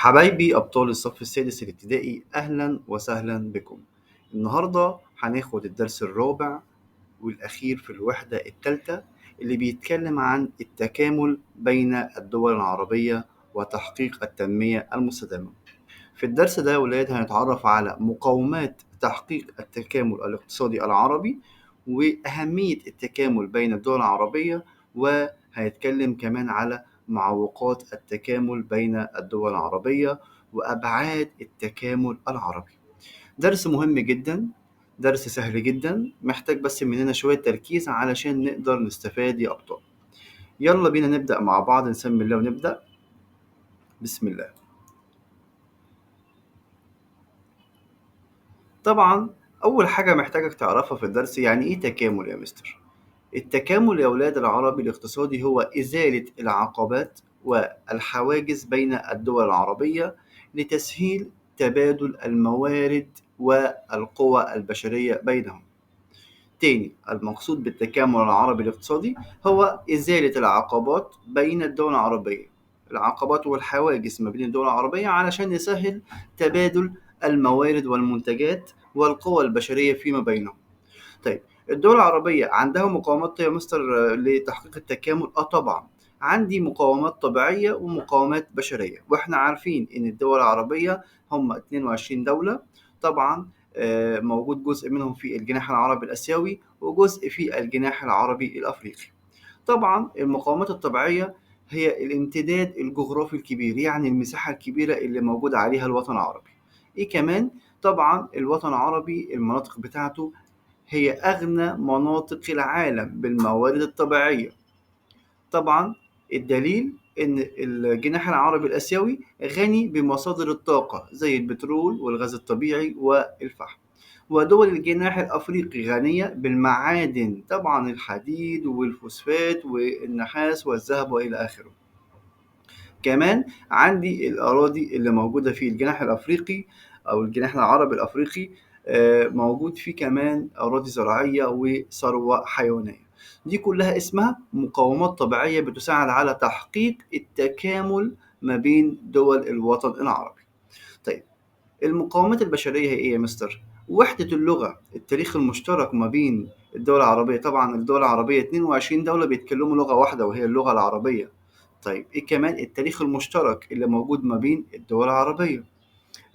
حبايبي أبطال الصف السادس الابتدائي، أهلا وسهلا بكم. النهاردة هناخد الدرس الرابع والأخير في الوحدة الثالثة اللي بيتكلم عن التكامل بين الدول العربية وتحقيق التنمية المستدامة. في الدرس ده يا ولاد هنتعرف على مقومات تحقيق التكامل الاقتصادي العربي وأهمية التكامل بين الدول العربية، وهنتكلم كمان على معوقات التكامل بين الدول العربية وأبعاد التكامل العربي. درس مهم جدا، درس سهل جدا، محتاج بس مننا شوية تركيز علشان نقدر نستفاد يا أبطال. يلا بينا نبدأ مع بعض، نسمي الله ونبدأ. بسم الله. طبعا أول حاجة محتاجك تعرفها في الدرس يعني إيه تكامل يا مستر؟ التكامل يا أولاد العربي الاقتصادي هو إزالة العقبات والحواجز بين الدول العربية لتسهيل تبادل الموارد والقوى البشرية بينهم. تاني، المقصود بالتكامل العربي الاقتصادي هو إزالة العقبات بين الدول العربية، العقبات والحواجز ما بين الدول العربية علشان نسهل تبادل الموارد والمنتجات والقوى البشرية فيما بينهم. طيب الدول العربية عندها مقاومات يا مستر لتحقيق التكامل؟ طبعا عندي مقاومات طبيعية ومقاومات بشرية، واحنا عارفين ان الدول العربية هم 22 دولة، طبعا موجود جزء منهم في الجناح العربي الآسيوي وجزء في الجناح العربي الأفريقي. طبعا المقاومات الطبيعية هي الامتداد الجغرافي الكبير، يعني المساحة الكبيرة اللي موجود عليها الوطن العربي. ايه كمان؟ طبعا الوطن العربي المناطق بتاعته هي أغنى مناطق العالم بالموارد الطبيعية. طبعا الدليل إن الجناح العربي الآسيوي غني بمصادر الطاقة زي البترول والغاز الطبيعي والفحم، ودول الجناح الأفريقي غنية بالمعادن، طبعا الحديد والفوسفات والنحاس والذهب وإلى آخره. كمان عندي الأراضي اللي موجودة في الجناح الأفريقي أو الجناح العربي الأفريقي موجود فيه كمان أراضي زراعية وثروة حيوانية. دي كلها اسمها مقاومات طبيعية بتساعد على تحقيق التكامل ما بين دول الوطن العربي. طيب المقاومات البشرية هي إيه يا مستر؟ وحدة اللغة، التاريخ المشترك ما بين الدول العربية، طبعا الدول العربية 22 دولة بيتكلموا لغة واحدة وهي اللغة العربية. طيب إيه كمان؟ التاريخ المشترك اللي موجود ما بين الدول العربية.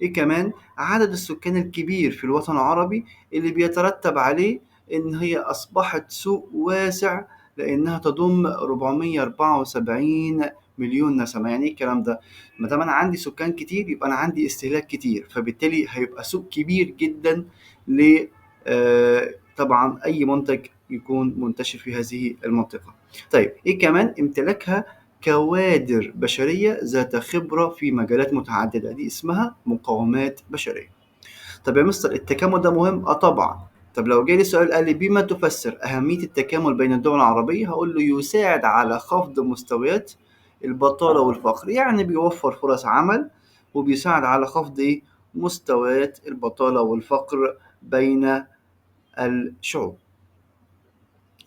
إيه كمان؟ عدد السكان الكبير في الوطن العربي اللي بيترتب عليه إن هي أصبحت سوق واسع لأنها تضم 474 مليون نسمة. يعني إيه الكلام ده؟ ما دام أنا عندي سكان كتير يبقى أنا عندي استهلاك كتير، فبالتالي هيبقى سوق كبير جدا ل طبعا أي منتج يكون منتشر في هذه المنطقة. طيب إيه كمان؟ امتلاكها كوادر بشرية ذات خبرة في مجالات متعددة، دي اسمها مقاومات بشرية. طب يا مستر التكامل ده مهم؟ طبعا. طب لو جالي سؤال قال لي بما تفسر أهمية التكامل بين الدول العربية، هقول له يساعد على خفض مستويات البطالة والفقر، يعني بيوفر فرص عمل وبيساعد على خفض مستويات البطالة والفقر بين الشعوب.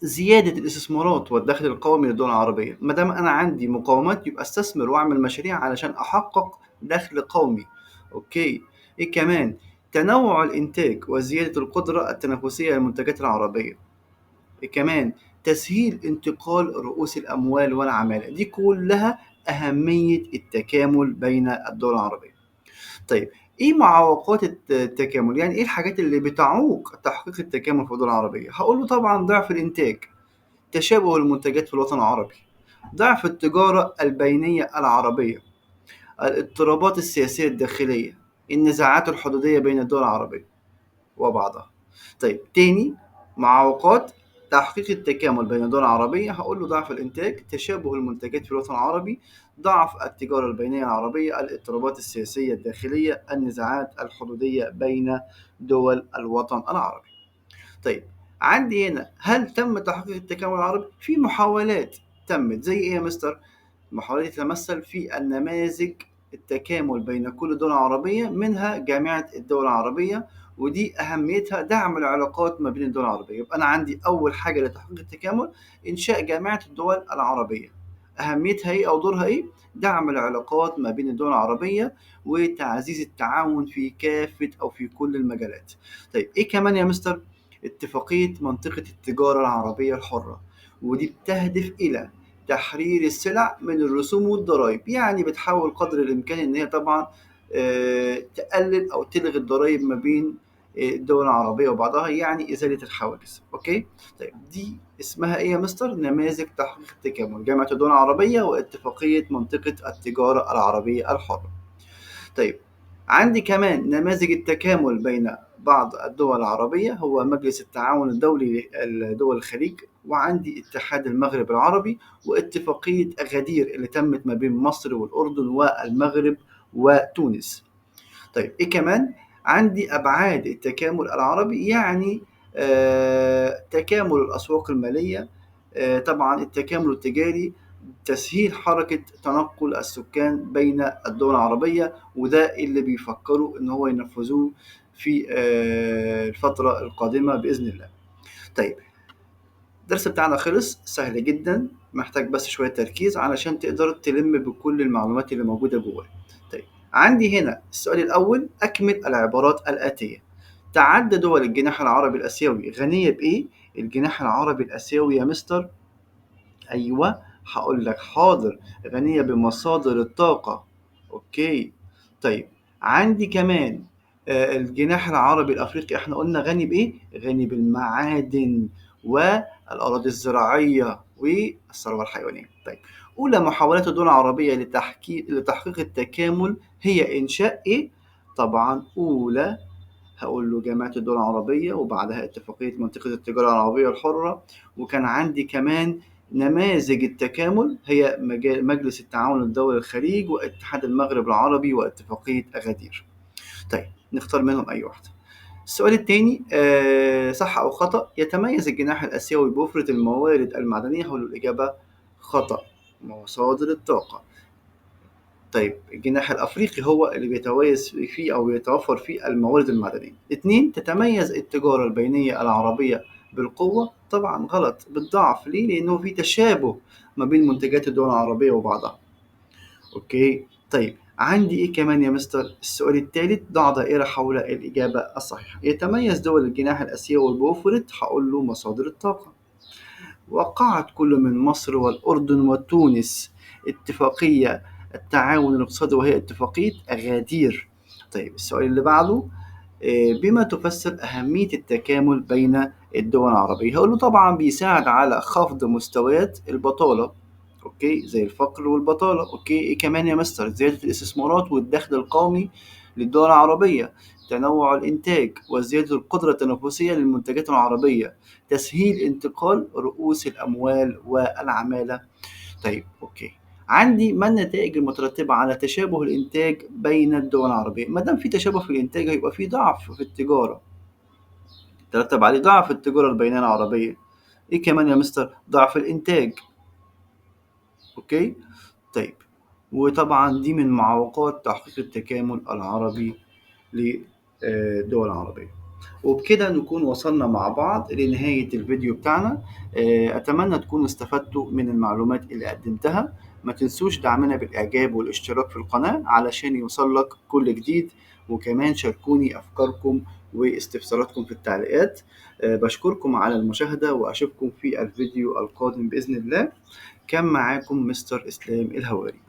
زيادة الاستثمارات والدخل القومي للدول العربية، ما دام أنا عندي مقاومات يبقى استثمر وأعمل مشاريع علشان أحقق دخل قومي. أوكي. إيه كمان؟ تنوع الإنتاج وزيادة القدرة التنافسية للمنتجات العربية. إيه كمان؟ تسهيل انتقال رؤوس الأموال والعمالة. دي كلها أهمية التكامل بين الدول العربية. طيب إيه معوقات التكامل؟ يعني إيه الحاجات اللي بتعوق تحقيق التكامل في الدول العربية؟ هقول له طبعا ضعف الإنتاج، تشابه المنتجات في الوطن العربي، ضعف التجارة البينية العربية، الاضطرابات السياسية الداخلية، النزاعات الحدودية بين الدول العربية وبعضها. طيب تاني معوقات تحقيق التكامل بين الدول العربية، هقول له ضعف الإنتاج، تشابه المنتجات في الوطن العربي، ضعف التجارة البينية العربية، الاضطرابات السياسية الداخلية، النزاعات الحدودية بين دول الوطن العربي. طيب عندي هنا هل تم تحقيق التكامل العربي؟ في محاولات تمت، زي إيه يا مستر؟ المحاولات تتمثل في النماذج التكامل بين كل دول عربية، منها جامعة الدول العربية، ودي أهميتها دعم العلاقات ما بين الدول العربية. يبقى أنا عندي أول حاجة لتحقيق التكامل إنشاء جامعة الدول العربية أهميتها إيه أو دورها إيه؟ دعم العلاقات ما بين الدول العربية وتعزيز التعاون في كافة أو في كل المجالات. طيب إيه كمان يا مستر؟ اتفاقية منطقة التجارة العربية الحرة، ودي بتهدف إلى تحرير السلع من الرسوم والضرائب، يعني بتحاول قدر الإمكان إن هي طبعا تقلل أو تلغي الضرائب ما بين الدول العربية وبعضها، يعني إزالة الحواجز. okay؟ طيب دي اسمها إيه يا مستر؟ نماذج تحقيق التكامل، جامعة الدول العربية واتفاقية منطقة التجارة العربية الحرة. طيب عندي كمان نماذج التكامل بين بعض الدول العربية، هو مجلس التعاون الدولي لدول الخليج، وعندي اتحاد المغرب العربي، واتفاقية أغادير اللي تمت ما بين مصر والأردن والمغرب وتونس. طيب إيه كمان؟ عندي أبعاد التكامل العربي، يعني تكامل الأسواق المالية، طبعا التكامل التجاري، تسهيل حركة تنقل السكان بين الدول العربية، وده اللي بيفكروا إن هو ينفذوه في الفترة القادمة بإذن الله. طيب الدرس بتاعنا خلص، سهل جدا، محتاج بس شوية تركيز علشان تقدر تلم بكل المعلومات اللي موجودة جواه. طيب عندي هنا السؤال الأول، أكمل العبارات الآتية. تعد دول الجناح العربي الآسيوي غنية بإيه؟ الجناح العربي الآسيوي يا مستر، أيوه هقول لك حاضر، غنية بمصادر الطاقة. okay. طيب عندي كمان الجناح العربي الأفريقي، احنا قلنا غني بإيه؟ غني بالمعادن والأراضي الزراعية والثروة الحيوانية. طيب أولى محاولات الدول العربية لتحقيق التكامل هي إنشاء إيه؟ طبعا أولى هقول له جامعة الدول العربية، وبعدها اتفاقية منطقة التجارة العربية الحرة، وكان عندي كمان نماذج التكامل هي مجلس التعاون الدولي الخليج واتحاد المغرب العربي واتفاقية أغادير. طيب نختار منهم أي واحدة. السؤال الثاني صح أو خطأ، يتميز الجناح الآسيوي بوفرة الموارد المعدنية؟ هقول له الإجابة خطأ، مصادر الطاقة. طيب الجناح الأفريقي هو اللي بيتميز فيه أو بيتوفر فيه الموارد المعدنية. 2، تتميز التجارة البينية العربية بالقوة؟ طبعا غلط، بالضعف. ليه؟ لأنه في تشابه ما بين منتجات الدول العربية وبعضها. okay. طيب عندي إيه كمان يا مستر؟ السؤال الثالث، ضع دائرة حول الإجابة الصحيحة. يتميز دول الجناح الآسيوي بوفرة، هقول له مصادر الطاقة. وقعت كل من مصر والأردن وتونس اتفاقية التعاون الاقتصادي وهي اتفاقية أغادير. طيب السؤال اللي بعده، بما تفسر أهمية التكامل بين الدول العربية؟ هقول له طبعا بيساعد على خفض مستويات البطالة، okay، زي الفقر والبطالة. okay، إيه كمان يا مستر؟ زيادة الاستثمارات والدخل القومي للدول العربية، تنوع الإنتاج وزيادة القدرة التنافسية للمنتجات العربية، تسهيل انتقال رؤوس الأموال والعمالة. طيب okay، عندي ما النتائج المترتبة على تشابه الإنتاج بين الدول العربية؟ ما دام في تشابه في الإنتاج هيبقى في ضعف في التجارة، ترتب عليه ضعف التجارة البينية العربية. إيه كمان يا مستر؟ ضعف الإنتاج. okay. طيب وطبعا دي من معوقات تحقيق التكامل العربي للدول العربية. وبكده نكون وصلنا مع بعض لنهاية الفيديو بتاعنا. أتمنى تكونوا استفدتوا من المعلومات اللي قدمتها. ما تنسوش دعمنا بالإعجاب والاشتراك في القناة علشان يوصلك كل جديد، وكمان شاركوني أفكاركم واستفساراتكم في التعليقات. بشكركم على المشاهدة وأشوفكم في الفيديو القادم بإذن الله. كان معاكم مستر إسلام الهواري.